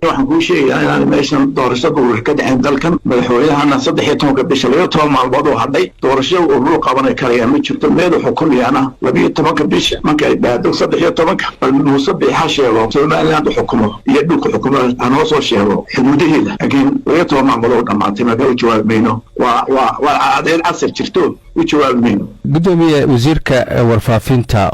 Waxaan kuu sheegayaa inaan meeshan doorashada urur ka dhicin dalkan. Madaxweynahana 13-ka bisha, 12 maalmood oo hadhay, doorashada urur qaban karaya ma jirto. Meel xukumayaana 12-ka bisha markay dhaado 13-ka, bal Muuse Biixi ha sheego Somaliland xukumo iyo dhulka xukumo, hanoo soo sheego xuduudaheeda. Laakiin 12 maalmood oo dhammaatay, marka u jawaabi mayno. Waa cadeyn casar jirto, u jawaabi mayno. Gudoomiye, wasiirka warfaafinta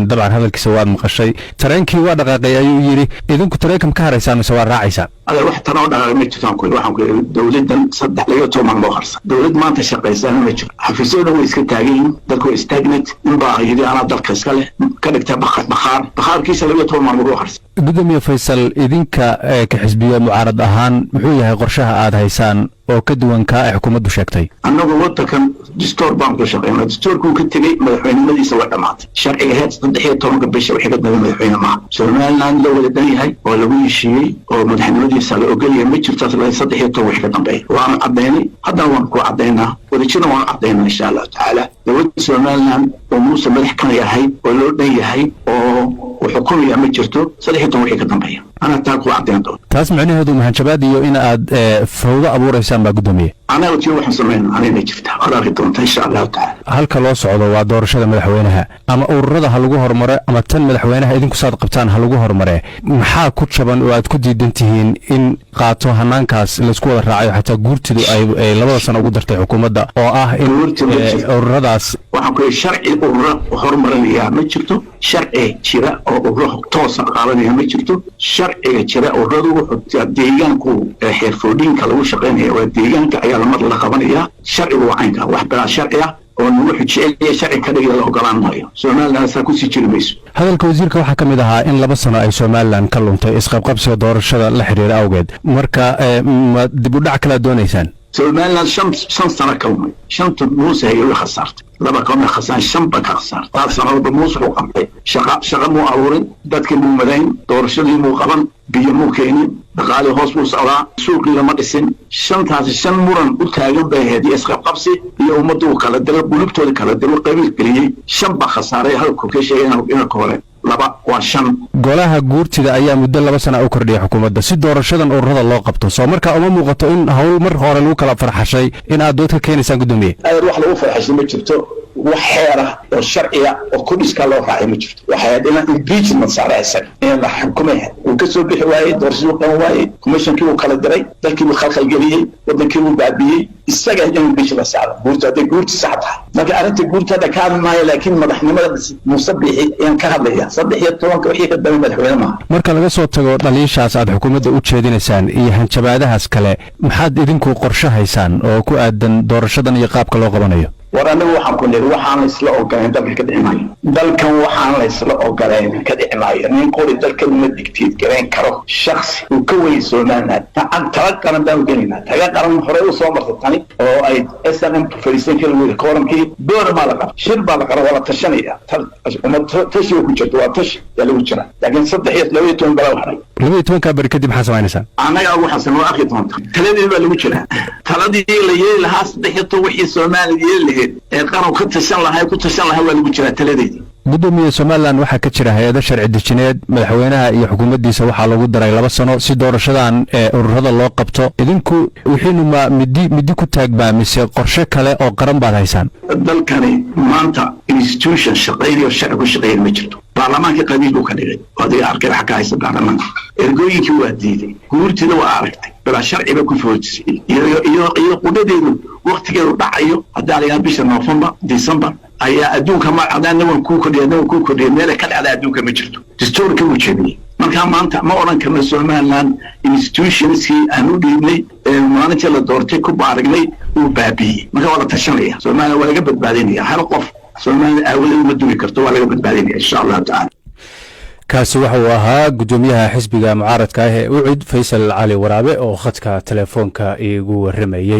dabcan hadalkiisa waad maqashay. Tareenkii waa dhaqaaqay ayuu yidhi. Idinku tareenka ma ka haraysaan mise waa raacaysaan? Adeer, wax tanoo dhaqaaqay ma jirtaan ku. Waxaan ku yidhi dowladdan saddex 12 maalmood harsan, dowlad maanta shaqaysana ma jiro. Xafiisyaduna way iska taagan yihiin, dalku waa stagnant. Inbaa yidhi anaa dalka iska leh, ka dhigta bakhaar, bakhaarkiisa 12 maalmood u harsan. Gudoomiye Faysal, idinka ka xisbiyo mucaarad ahaan, muxuu yahay qorshaha aad haysaan oo ka duwan kaa ay xukuumaddu sheegtay? Annagu wadankan distoor baan ku shaqeynaa. Distoorkuu ka tegey, madaxweynimadiisa way dhammaatay. Sharciga heed 13-ka bisha wixii ka dambe madaxweyne maaha. Somaliland la wada dan yahay oo lagu heshiiyey oo madaxnimadiisa la ogolyahay ma jirto 13 wixii ka dambeeya. Waanu caddaynay, haddana waan ku caddaynaa, wadajirna waanu caddaynaa, insha Allahu tacaala. Dowladda Somaliland oo Muuse madax kan yahay oo loo dhan yahay oo uu xukumaya ma jirto 13 wixii ka dambeeya. Anaa taa ku caddayn doona. Taas micnaheedu mahanjabaad iyo in aad fawdo abuuraysaan baa, gudoomiye? Anaga tiyo waxaan samayna anayna jirta, waad arki doonta, insha Allahu tacaala. Halka loo socdo waa doorashada madaxweynaha. Ama ururada ha lagu horumare ama tan madaxweynaha idinku saad qabtaan ha lagu horumare, maxaa ku jaban oo aad ku diidan tihiin in qaato hanaankaas laysku wada raacayo, xataa guurtidu ay 2da sano ugu dartay xukuumadda, oo ah in ururadaas Waxaan ku yidhi sharci ururo horumarinayaa ma jirto. Sharci jira oo ururo toosa qaadanaya ma jirto. Sharciga jira ururadu wuxuu deegaanku xeerfoodhiinka lagu shaqaynaya waa deegaanka ayaa lamar la qabanaya. Sharcigu waa caynka. Wax bilaa sharci ah oo nagu xujeceliya sharci ka dhigaya la ogolaan maayo. Somaliland saa kusii jiri mayso. Hadalka wasiirka waxaa ka mid ahaa in 2 sano ay Somaliland ka luntay isqabqabsiga doorashada la xiriira awgeed. Marka ma dib u dhac kalaad doonaysaan? Somaliland 5 sano ka lumay. Shanta Muuse hayay way khasaartay. Laba kama khasaan, shan ba ka khasaartay. Taas sanadba Muuse wuxuu qabtay shaqa muu abuurin, dadkii muu madayn, doorashadii muu qaban, biyo muu keenin, dhaqaalii hoos buu socdaa, suuqii lama dhisin. Shantaasi shan muran u taagan bay ahayd iyo isqabqabsi iyo ummaddu uu kala diro, qulubtooda kala diro, qabiil geliyey. Shan baa khasaaray. Halku ka sheegay inanka hore laba waa shan. Golaha guurtida ayaa muddo 2 sana u kordhiyay xukuumadda si doorashadan ururada loo qabto. Soo markaa uma muuqato in hawl mar hore lagu kala farxashay in aad dood ka keenaysaan, gudoomiye? Adeer, wax lagu farxashay ma jirto. Wax xeer ah oo sharciya oo kudhiskaa loo raacay ma jirto. Waxay ahayd inaan impeachment saaray isaga, in la xukumay. Uu ka soo bixi waayey, doorashadii qaban waayey, commissionkii uu kala diray, dalkii buu khalkhalgeliyey, wadankii buu baabiiyey. Isaga in impeachment la saaro guurta, hadday guurti sax tahay. Marka arrinta guurta hadda ka hadli maayo, laakiin madaxnimada Muuse Biixi ayaan ka hadlaya. 13-ka wixii ka dambe madaxweyne maaha. Marka laga soo tago dhaliishaas aad xukuumadda u jeedinaysaan iyo hanjabaadahaas kale, maxaad idinku qorshe haysaan oo ku aadan doorashadan iyo qaabka loo qabanayo? War, anigu waxaan ku niri waxaan la isla ogolayn dalka ka dhici maayo. Dalkan waxaan la isla ogolayn ka dhici maayo. Nin qori dalkan uma dictate garayn karo, shaksi uu ka weyn Somaliland. Tala qaran baan gelaynaa. Taga qaran horey u soo martay tani oo ay SNM fadhiisan kari weyda kooramkii. Doona maa la qaba, shir baa la qaba, waa la tashanaya. Ummad tashiga ku jirto, waa tashi yaa lagu jira. Laakiin saddex iyo 12 balaa haray. 12-ka beri kadib maxaa samaynaysaa? Annaga waxaasan waa arki doonta. Taladii baa lagu jiraa, taladii la yeeli lahaa 13 wixii Soomaaliya yeeli lahayd ee qaran ka tashan lahaa, ku tashan lahaa, waa lagu jiraa taladeedii. Gudoomiye, Somaliland waxaa ka jira hay-ado sharci dejineed. Madaxweynaha iyo xukuumaddiisa waxaa lagu daray 2 sano si doorashadan ee ururada loo qabto. Idinku wixiinu ma midi midi ku taagbaa mise qorshe kale oo qaran baad haysaan? Dalkani maanta institution shaqaynayo, sharci ku shaqeeya ma jirto. Baarlamaankii qabiil buu ka dhigay. Adiga arkay waxa ka haysta baarlamaanka. Ergooyinkii waa diiday. Guurtida waa aragtay, bilaa sharci bay ku foojisay, iyo qudhadeedu waktigeedu dhacayo. Haddaa la bisha November, December ayaa adduunka ma adana waan kuu kordhiya, waan kuu kordhiya. Meelay ka dhacda adduunka ma jirto. Dastuurkii wuu jebiyey. Markaa maanta ma odhan karno Somaliland institutionskii aan u dhiibnay maalintii la doortay ku baaragnay uu baabiiyey. Marka waa la tashanaya. Somaliland waa laga badbaadinaya. Hal qof Somaliland aawadeed uma dumi karto. Waa laga badbaadinaya, insha Allahu tacala. Kaasi waxa uu ahaa guddoomiyaha xisbiga mucaaradka ah ee UCID, Faysal Cali Waraabe, oo khadka telefoonka iigu warramayey.